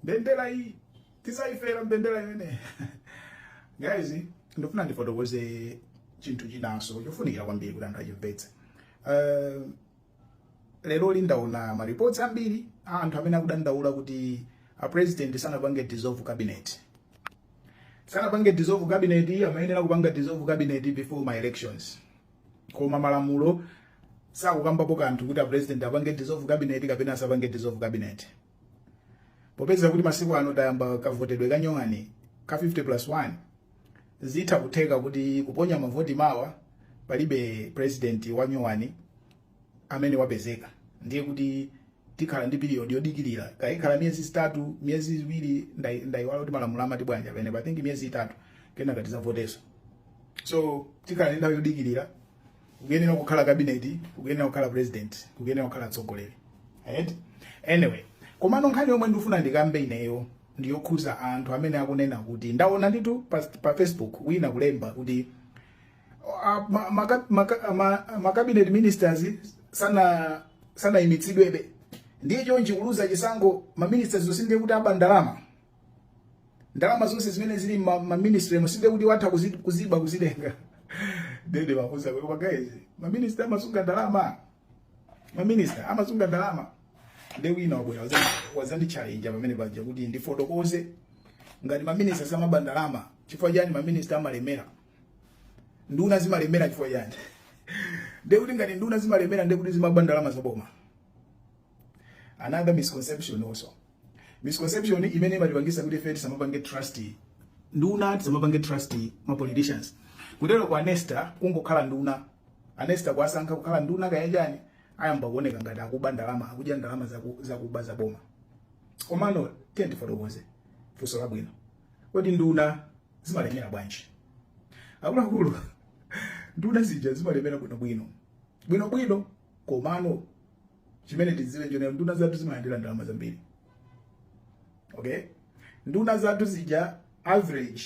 Mbendera iyi tisayifera, mbendera imene. Guys, ndifuna ndifotokoze chinthu chinanso chofunikira kwambiri kuti anthu achimvetse. Lero ndaona ma reports ambiri a anthu amene akudandaula kuti a president sanapange dissolve cabinet, sanapange dissolve cabinet. Amayenera kupanga dissolve cabinet before ma elections, koma malamulo sakukambapo kanthu kuti a president apange dissolve cabinet kapena asapange dissolve cabinet. Popeza kuti masiku ano tayamba kavotedwe kanyowani ka 50 plus 1, zitha kutheka kuti kuponya mavoti mawa palibe president wa nyowani amene wapezeka, ndiye kuti tikhala ndi period yodikirira, kaikhala miyezi 3, miyezi 2. Ndayiwala kuti malamulo amati bwanji pamene, I think miyezi 3, kenaka tizavoteso. So tikhala ndi nthawi yodikirira. Kukuyenera kukhala cabinet, kukuyenera kukhala president, kukuyenera kukhala atsogoleri, right? Anyway, komano nkhani yomwe ndifuna ndikambe ineyo ndiyokhuza anthu amene akunena kuti, ndaona ndithu pa Facebook wina kulemba kuti ma cabinet ministers sanayimitsidwebe, ndiye chonchi kuluza chisankho ma ministers onse ndiye kuti aba ndalama, ndalama zonse zimene zili ma ministry musinde kuti watha kuziba, kuzitenga. Dede mafusa kwa guys, ma minister amasunga ndalama, ma minister amasunga ndalama. Nde wina wabwera wazandi challenge pamene paja kuti ndifotokoze ngati ma minister samaba ndalama, chifukwa chani ma minister amalemera, nduna zimalemera chifukwa chani? Ndiye kuti ngati nduna zimalemera, ndiye kuti zimaba ndalama zaboma. Another misconception also, misconception imene imatipangisa kuti ife tisamapange trust nduna, tisamapange trust ma politicians. Kutero kwa Nesta kungokhala nduna, anesta kuasankha kukhala nduna kaya chani, ayamba kuoneka ngati akuba ndalama, akudya ndalama zakuba zaboma. Komano tiye tifotokoze funso labwino: kodi nduna zimalemera bwanji? Akuluakulu, nduna zija zimalemera bwinobwino bwinobwino, komano chimene tidziwe nchonena nduna zathu zimalandira ndalama zambiri, okay? Nduna zathu zija average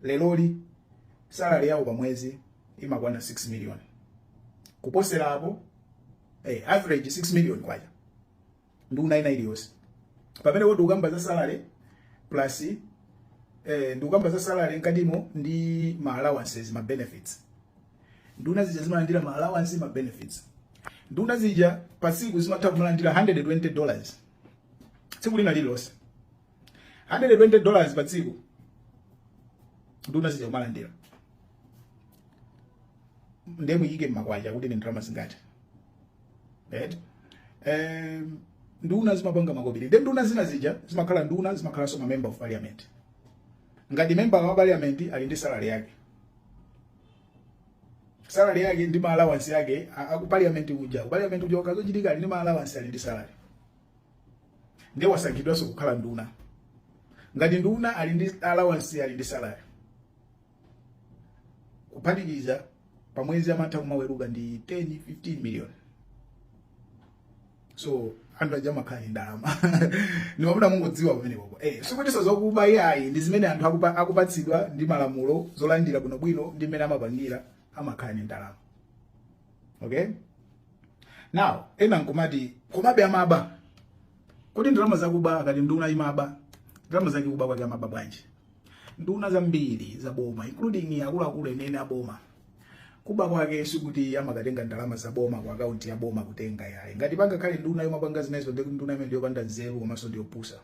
leloli salary yawo pa mwezi imakwana 6 million kuposera apo, average 6 million kwacha nduna ina iliyonse. Pamene woti ukamba za salary plus ndikukamba za salary mkatimo ndi ma allowances, ma benefits. Nduna zija zimalandira ma allowance, ma benefits. Nduna zija pa tsiku zimatha kumalandira $120 tsiku lina lililonse, $120 pa tsiku nduna zija kumalandira. Ndiye muyike mmakwacha kuti ni ndalama zingati, right? Nduna zimapanga makobiri. Ndi nduna zina zija zimakhala nduna, zimakhalanso ma member of parliament. Ngati member wa parliament ali ndi salary yake, salary yake ndi ma allowance yake aku parliament kuja, ku parliament kuja ukazochitika ali ndi ma allowance, ali ndi salary, ndiye wasankhidwanso kukhala nduna. Ngati nduna ali ndi allowance, ali ndi salary, kuphatikiza pamwezi amatha kumaweruka ndi 10 15 million. So anthu aja amakhala ndi ndalama. Ndimafuna mungodziwa pamenepopo. Sikutinso zokuba iyayi, ndi zimene anthu akupatsidwa ndi malamulo zolandira bwinobwino ndi mmene amapangira, amakhala ndi ndalama, okay? Now ena nkumati komabe amaba. Kuti ndalama zakuba, akati nduna imaba ndalama zake, kuba kwake amaba bwanji? Nduna zambiri za boma, including akuluakulu enene aboma, kuba kwake sikuti amakatenga ndalama za boma ku akaunti ya boma kutenga, yayi. Ngati pangakhale nduna yomwe apanga zimenezo, ndi nduna imene ndiyopanda nzeru komanso ndiyopusa,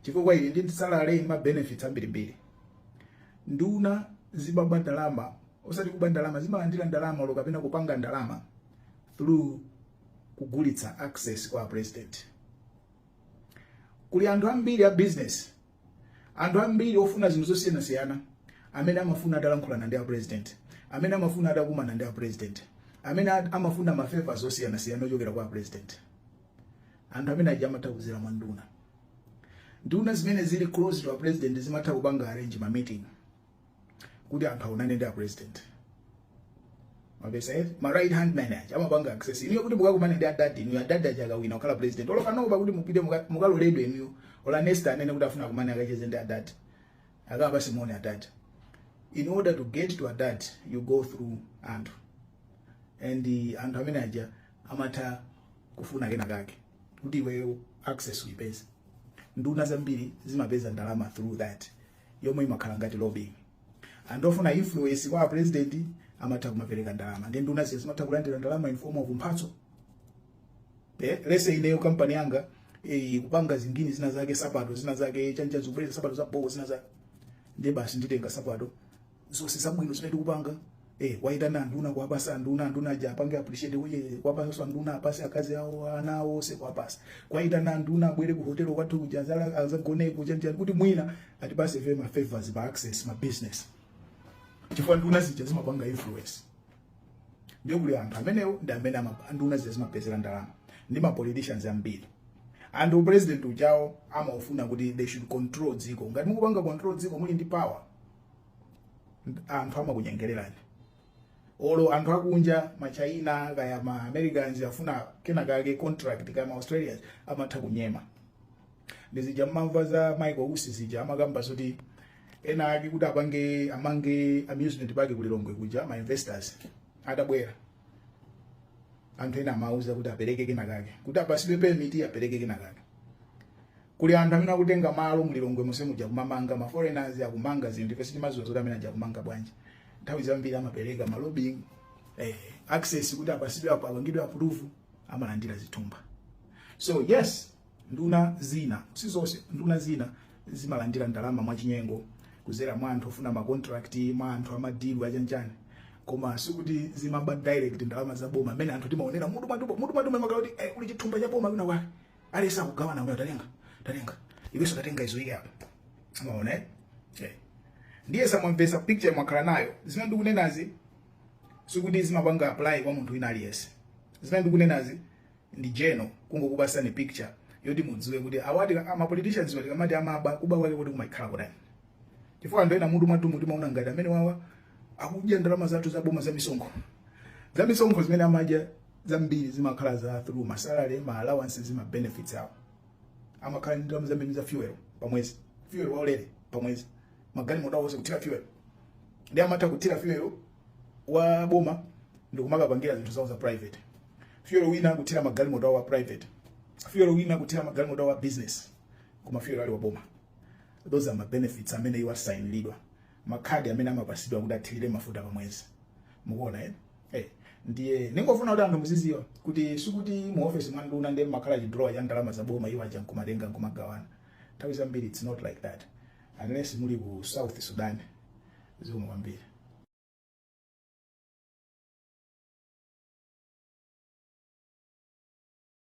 chifukwa ili ndi salary, ma benefits ambirimbiri. Nduna zimaba ndalama, osati kuba ndalama, zimalandira ndalama olo kapena kupanga ndalama through kugulitsa access kwa president. Kuli anthu ambiri a business, anthu ambiri ofuna zinthu zosiyanasiyana, amene amafuna atalankhulana ndi a president, amene amafuna atakumana ndi a president, amene amafuna ma favors osiyanasiyana ochokera kwa a president. Anthu amene aja amatha kuzera mwa nduna. Nduna zimene zili close to a president zimatha kupanga arrange ma meeting kuti anthu aonane ndi a president. Mapesa ma right hand man aja amapanga access inuyo kuti mukakumane ndi adadi inuyo. Adadi aja akawina kukhala president, olo panopa kuti mupite mukaloledwe inuyo, ola Nesta anene kuti afuna kumane akacheze ndi adadi, akapa simone adadi, in order to get to adadi you go through anthu, and anthu amene aja amatha kufuna kena kake kuti iweyo access uyipeze. Nduna zambiri zimapeza ndalama through that, yomwe imakhala ngati lobbying. Anthu ofuna influence kwa president amatha kumapereka ndalama, ndi nduna zija zimatha kulandira ndalama in form of mphatso. Let's say ineyo kampani yanga kupanga zingini zina zake, sapato zina zake, chanja zikubwereza sapato za bowo zina zake, ndiye basi nditenga sapato zonse zabwino zimene tikupanga, waitana anduna, kuwapasa anduna, anduna aja apange appreciate kuye, kuwapasa anduna, apase akazi awo, ana awo onse, kuwapasa, kwaitana anduna abwere ku hotelo kwathu kuja, azagoneko, chanjani, kuti mwina atipase fe ma favors pa access ma business, chifukwa nduna zija zimapanga influence. Ndiye kuli anthu amenewo ndi amene nduna zija zimapezera ndalama ndi ma politicians ambiri. Anthu president ujawo amaufuna kuti they should control dziko. Ngati mukupanga control dziko, muli ndi power, anthu amakunyengererani. Olo anthu akunja, machina kaya ma Americans, afuna kena kake contract, kaya ma Australians, amatha kunyema. Ndizija mmamva za Michael Usi zija, amakamba zoti ena ake kuti apange amange amusement park kulilongwe kuja, ma investors atabwera, anthu ena amauza kuti apereke kena kake kuti apasidwe permit, apereke kena kake. Kuli anthu amene akutenga malo mulilongwe musemuja kumamanga, ma foreigners akumanga zinthu, ife sitimaziwa zoti amene aja kumanga bwanji. Nthawi zambiri amapereka ma lobbying, access kuti apasidwe apo, apangidwe approve, amalandira zithumba. So yes, nduna zina, sizonse, nduna zina zimalandira ndalama mwachinyengo kuzera mwa anthu ofuna ma contract, mwa anthu ama deal achanchani, koma sikuti zimaba direct ndalama za boma amene anthu timaonera mutu mwatupo. Mutu mwatupo imakhala kuti kuli chithumba cha boma kwina kwake, alesa kugawana mwe, tatenga, tatenga iwenso, tatenga izo, ike apa, amaona eh? Eh. Ndiye samwamvesa picture mwakhala nayo. Zimene ndikunenazi sikuti zimapanga apply kwa munthu wina aliyense. Zimene ndikunenazi ndi general, kungokupasani picture yoti mudziwe kuti awati ama politicians wati kamati amaba, kuba kwake kuti kumakhala kutani, chifukwa anthu ena mutu mwathu timaona ngati amene wawa akudya ndalama zathu za boma, za misonkho. Za misonkho zimene amadya zambiri zimakhala za through ma salary, ma allowances, ma benefits awo. Amakhala ndi ndalama zambiri za fuel pamwezi, fuel waulere pamwezi, magalimoto awo onse kuthira fuel, ndi amatha kuthira fuel wa boma ndikumakapangira zinthu zawo za private, fuel wina kuthira magalimoto awo a private, fuel wina kuthira magalimoto awo a business, koma fuel ali wa boma. Those are ma benefits amene iwo asayinilidwa, makhadi amene amapasidwa kuti athirire mafuta pamwezi. Mukuona eh? Eh, ndiye ningofuna kuti anthu muziziwa kuti sikuti mu office mwa nduna ndiye makhala chi drawer cha ndalama za boma, iwo aja nkumatenga nkumagawana. Nthawi zambiri it's not like that, unless muli ku South Sudan. Zikomo kwambiri.